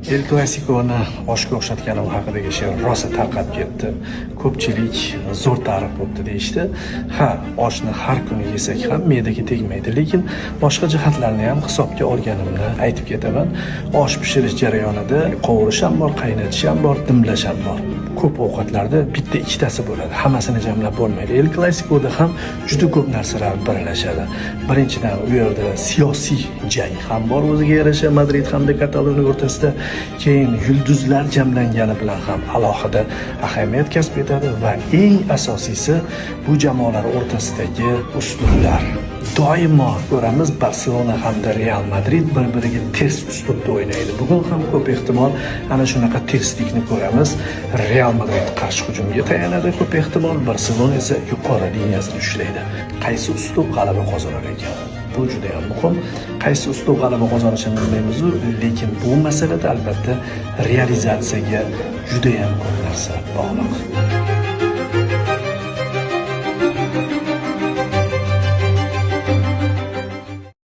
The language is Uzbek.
El Clasico'ni oshga o'xshatganim haqidagi she'r rosa tarqab ketdi. Ko'pchilik zo'r ta'rif bo'pti deyishdi. Ha, oshni har kuni yesak ham me'daga tegmaydi, lekin boshqa jihatlarni ham hisobga olganimni aytib ketaman. Osh pishirish jarayonida qovurish ham bor, qaynatish ham bor, dimlash ham bor. Ko'p ovqatlarda bitta ikkitasi bo'ladi, hammasini jamlab bo'lmaydi. El Clasico'da ham juda ko'p narsalar birlashadi. Birinchidan, u yerda siyosiy jang ham bor o'ziga yarasha, Madrid hamda Kataloniya o'rtasida. Keyin yulduzlar jamlangani bilan ham alohida ahamiyat kasb etadi va eng asosiysi, bu jamoalar o'rtasidagi uslublar. Doimo ko'ramiz, Barselona hamda Real Madrid bir biriga ters uslubda o'ynaydi. Bugun ham ko'p ehtimol ana shunaqa terslikni ko'ramiz. Real Madrid qarshi hujumga tayanadi ko'p ehtimol, Barselona esa yuqori liniyasini ushlaydi. Qaysi uslub g'alaba qozonar ekan? Bu juda ham muhim. Qaysi uslub g'alaba qozonishini bilmaymiz-u, lekin bu masalada albatta realizatsiyaga juda ham ko'p narsa bog'liq.